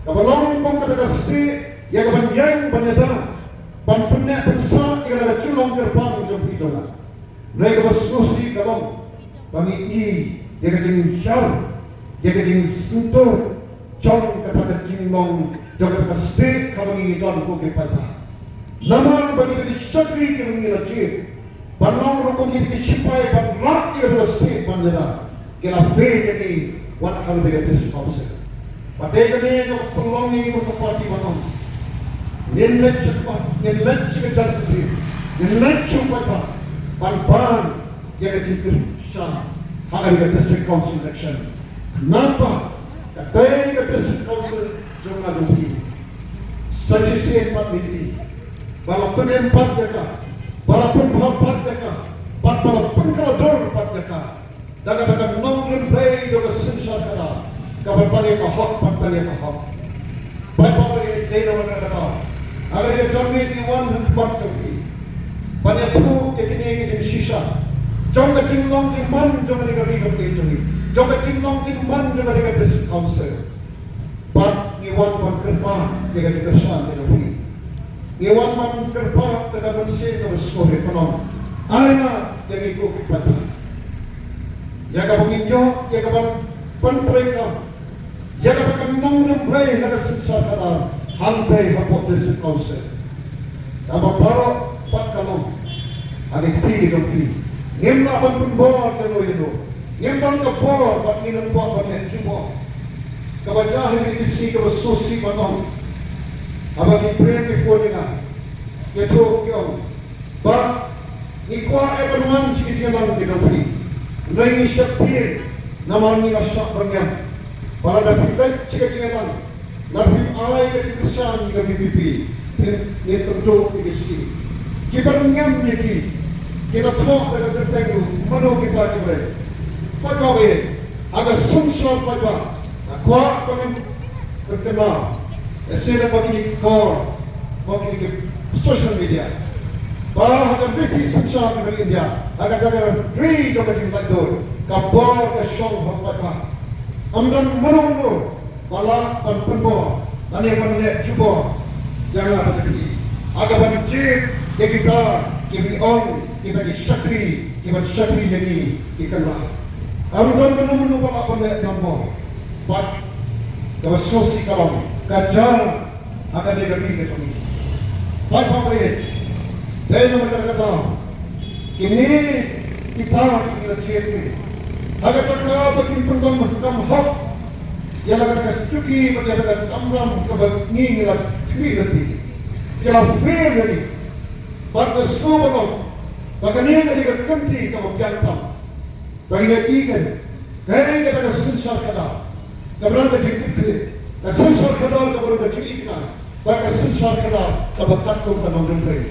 kaba long kum kata ka state ïa kaban ïeng ban ïada ban pynneh pynsah ïa ka jinglong kyrpang jong phi jong nga. Hynrei kaba sngewsih ka long ba ngi i ïa ka jinghiar, ïa ka jingsyntur jong kata ka jinglong jong kata ka state kaba ngi don, ko ki paidbah. Namar ba kita ki shakri kiba ngi la jied ban long ruh kum kita ki shipai ban rah ïa kata ka state ban ïada, ki la fail ïa ngi wat ha kata ka District Council. Bad dei kane kaba pynlong ïa ngi kum ka party ban ong, ngin leit sha khmat, ngin leit sha ka jaitbynriew, ngin leit sha u paidbah ban pan ïa ka jingkyrshan ha kane ka District Council election. Namar ba ka dei ka District Council jong nga jong phi. Sa shisien pat ngi i ba la pynim pat ïa ka, ba la pynbha pat ïa ka, bad ba la pynkylla dur pat ïa ka da kata ka nongrim Blei jong ka synshar khadar, kaba tang ïa ka hok, bad tang ïa ka hok. Paidbah, dei namar kata ka daw, ha kane ka janmiet ngi wan ha khmat jong phi ban ïathuh ïa kine ki jingshisha jong ka jinglong jingman jong kane ka ri jong ngi, jong ka jinglong jingman jong kane ka District Council. Bad ngi wan ban kyrpad ïa ka jingkyrshan ka jong phi. Ngi wan ban kyrpad da ka mynsiem kaba sngewrit ban ong, ai lad ïa ngi ko ki paidbah ïa kaba ngin ïoh ïa kaban pyntreikam ïa kata ka nongrim Blei ha ka synshar khadar hangtei hapoh District Council. Kaba baroh pat ka long ha ka kti ka jong phi. Ngim lah ban pynbor ïano ïano. Ngim don ka bor bad ngim don kwah ban leh jubor. Kaba jia ha kine ki sngi kaba sngewsih ban ong, haba ki briew ki phone ïa nga, ki ïathuh ki ong ba ngi kwah eh ban wan sha ki jingïalang ki jong phi, hynrei ngi sheptieng namar ngi la shah ban ñiam ba lada phi leit sha ki jingïalang, lada phim ai ka jingkyrshan ïa ka V P P, phin, ngin pynduh ïa ki skim. Kiba ngam ïa ki, ki la thoh da ka kyrteng ruh, mano kita kiba leit. Paidbah, ha ka synshar paidbah, nga kwah ba ngin pynkynmaw, eh, sha kine ki kor, kine ki social media, ba ha ka riti synshar ka ri India, ha kata ka ri jong ka jinglaitluid, ka bor ka shong ha u paidbah. Ym don mano mano ba lah ban pynbor lane ban leh jubor ïa nga bad ïa phi ha kaban jied ïa kita kiba ngi ong kita ki shakri, kiban shakri ïa ngi ki kynrad. Ym don kano kano ba lah ban leh don bor. Bad kaba sngewsih ka long ka jia ha kane ka ri ka jong ngi. Paidbah, dei namar kata ka daw kine kita ki la jied ki ha ka jaka ba kin pynlong kam hok ïa la kata ka shuki bad ïa la ka kamram kaba ngi ngi la khmih lynti. Ki la fail ïa ngi. Bad ka sngewbha ba kane ka dei ka kynti kaba biang tam. Ba ngi ïa i kein, kein kata ka synshar khadar kaba don ka jingkitkhlieh, ka synshar khadar kaba don ka jingïeit, bad ka synshar khadar kaba katkum ka nongrim Blei.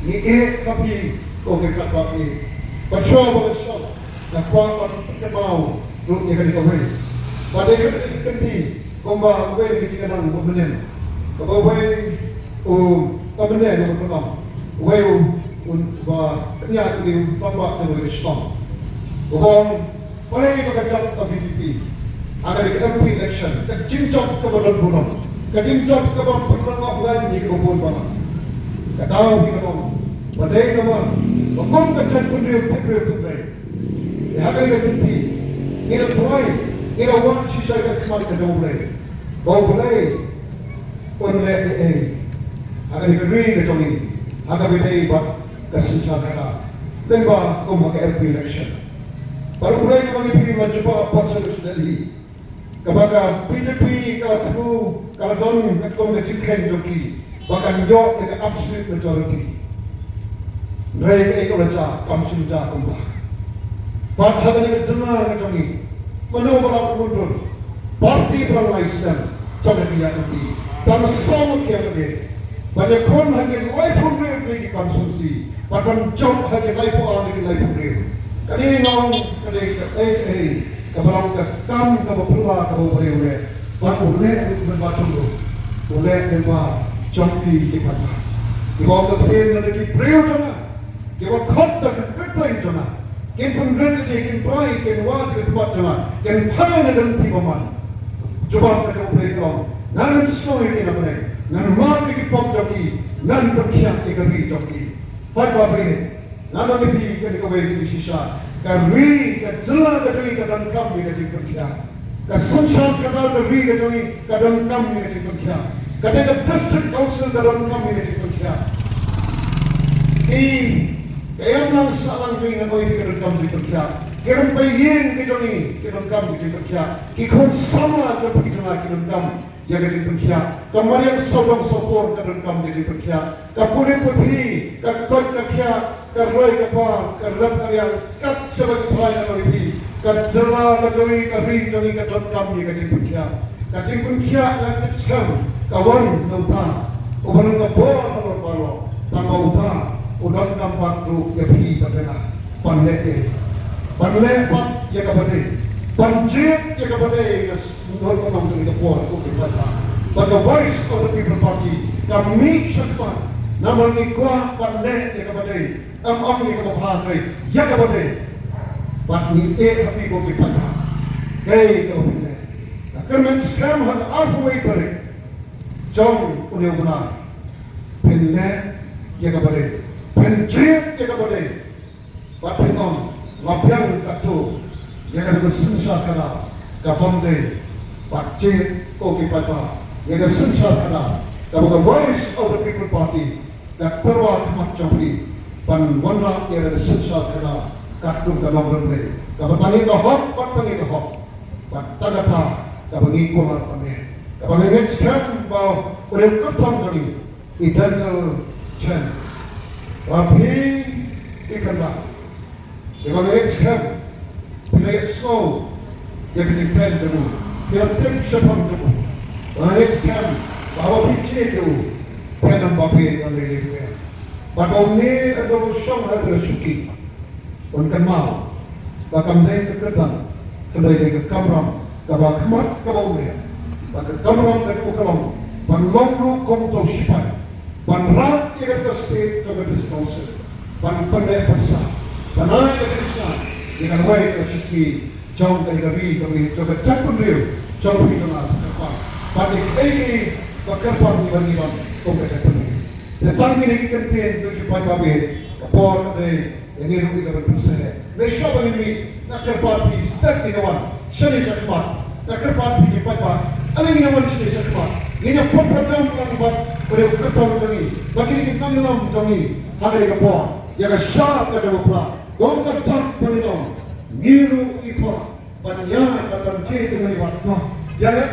Ngi ïeit ha phi ko ki paidbah, bad shuwa ba ngi shong nga kwah ban pynkynmaw ruh ïa kane kawei. Bad ïa kane ka kynti kumba uwei na ki jingïalang ba mynnin, kaba uwei u, ba mynnin u, ba uwei u, u, ba pynïaid u, ba ba ka wei ka shnong. U ong, balei ba ka jop ka V P P ha kane ka M P election, ka jingjop kaba don burom, ka jingjop kaba pynlong ap ngan ïa kaba bun balang. Ka daw hi ka long ba dei namar ba kum ka jaitbynriew tip briew tip Blei, ïa ha kane ka kynti ngi la duwai, ngi la wan shisha ïa ka khmat ka jong U Blei, ba U Blei un leh ei ei ha kane ka ri ka jong ngi, ha kaba ïadei bad ka synshar khadar, lyngba kum ha ka M P election. Bad U Blei kaba ngi phi la jubab pat sha Delhi, kaba ka B J P ka la thmu, ka la don katkum ka jingkheiñ jong ki ba kan ïoh ïa ka absolute majority. Hynrei kaei ka la jia? Kam shym jia kumta. Bad ha kane ka jylla ka jong ngi, mano ba la pynmyndur? Party ba la ngai snem jong ka jingïaid lynti. Tang saw ngut ki ïa ka dei ban ïakhun ha ki laiphew hynriew tylli ki constituency, bad ban jop ha ki laiphew ar tylli ki laiphew hynriew. Kane nga ong ka dei kaei kaei kaba long ka kam kaba phylla kaba U Blei u leh. Bad u leh ruh mynba jong u, u leh mynba jong phi ki paidbah. Kiba ong ka ktien, lada ki briew jong nga kiba khot da ka kyrteng jong nga kin pynrit ïa ki, kin rai, kin wad ïa ka khmat jong nga, kin phai na ka lynti bymman. Jubab ka jong U Blei ka long, ngan sngewthuh ïa ki na bneng, ngan map ïa ki pop jong ki, ngan pynkhiah ïa ka ri jong ki. Paidbah, nga ong ïa phi kane kawei ka jingshisha. Ka ri, ka jylla ka jong ngi ka donkam ïa ka jingpynkhiah. Ka synshar khadar ka ri ka jong ngi ka donkam ïa ka jingpynkhiah. Kata ka District Council ka donkam ïa ka jingpynkhiah. Ki, ka imlang sahlang jong ngi, nga ong ïa phi, ka donkam jingpynkhiah. Ki rympei ïing ka jong ngi ki donkam ïa ka jingpynkhiah. Ki khun samla ka ri jong ngi ki donkam ïa ka jingpynkhiah. Ka mariang sawdong sawpor ka donkam ïa ka jingpynkhiah. Ka pule puthi, ka koit ka khiah, ka roi ka par, ka rep ka riang, kat shaba ki phai, nga ong ïa phi, ka jylla ka jong ngi, ka ri jong ngi ka donkam ïa ka jingpynkhiah. Ka jingpynkhiah nga tip skhem ka wan na uta uba long ka bor halor baroh, tangba uta u donkam pat ruh ïa phi bad ïa nga ban leh, ban leh pat ïa kaba dei, ban jied ïa kaba dei. Nga Ngan ong ha kane ka por, ko ki paidbah, ba ka Voice of the People Party ka mih shakhmat namar ngi kwah ban leh ïa kaba dei, ym ong ïa kaba bha, hynrei ïa kaba dei. Bad ngi ïeit ha phi ko ki paidbah, kaei kaba phin leh, nga kyrmen skhem ha ka arphew wei tarik jong une u bnai phin leh ïa kaba dei, phin jied ïa kaba dei. Bad phin ong, la biang katto ïa ka synshar khadar ka bym dei. Bad jied ko ki paidbah, ïa ka synshar khadar kaba ka Voice of the People Party ka tyrwa khmat jong phi ban wanrah ïa ka synshar khadar katkum ka nongrim Blei, kaba tang ïa ka hok, bad tang ïa ka hok. Bad tang kata kaba ngi kular ban leh, kaba ngi ngeit skhem ba u dei u kyrtong jong ngi, i Denzil Chen. Ba phi, i kynrad, ïa ba nga ngeit skhem phi la ïohsngew ïa ka jingkren jong u, phi la tip shaphang jong u. Ba nga ngeit skhem ba haba phi jied ïa u, phin ym babe ïa lei lei ruh. Bad ba une u dei u shong ha ka shuki. Ban kynmaw ba kam dei ka kyrdan, hynrei dei ka kamram kaba khmat kaba u leh. Ba ka kamram ka jong u ka long ban long ruh kum uto u shipai, ban rat ïa kata ka state jong ka District Council, ban pynneh pynsah, ban ai ka jingsngew ïa ka lawei ka shisngi jong kane ka ri, ka ri jong ka jaitbynriew jong phi jong nga, ka kyrpang. Bad ïa kaei kaei ba kyrpang ïa ngi ban kum ka jaitbynriew. Te tang kine ki kyntien, ko ki paidbah, ka por ka dei Ïa ngi ruh ngi da ban pynseh. Me shuwa ba ngin mih, nga kyrpad ïa phi, step ngi da wan shane sha khmat. Nga kyrpad ïa phi ki paidbah, ale ngi da wan shane sha khmat. Ngin ïa pyrkhat jam lang bad ba dei u kyrtong jong ngi, bad kine ki nongïalam jong ngi ha kane ka por. Ïa ka shap ka jong u Prah, kum ka dak ba ngi long, ngi ruh ngi kwah ban ïaid bad ban jied ïa u Laiwat. Ïa, ïa.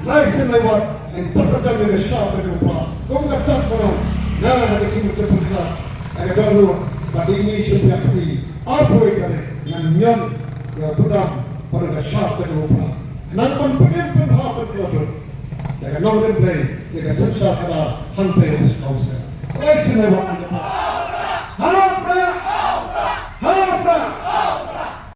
Lai sien Laiwat, ngin pyrkhat jam ïa ka shap ka jong u Prah. Kum ka dak ba ngi long, nga ha ka jingmut jingpyrkhat, ha ka dohnud, ba dei ngi shim ïa ka kti. Arphew tarik ngan ñion ïa u Budam bad ka shap ka jong u Prah. Nang ban pynim pynhap pynkylla ïa ka nongrim Blei, ïa ka synshar khadar hangtei ha District Council. Lai sien Laiwat. Ha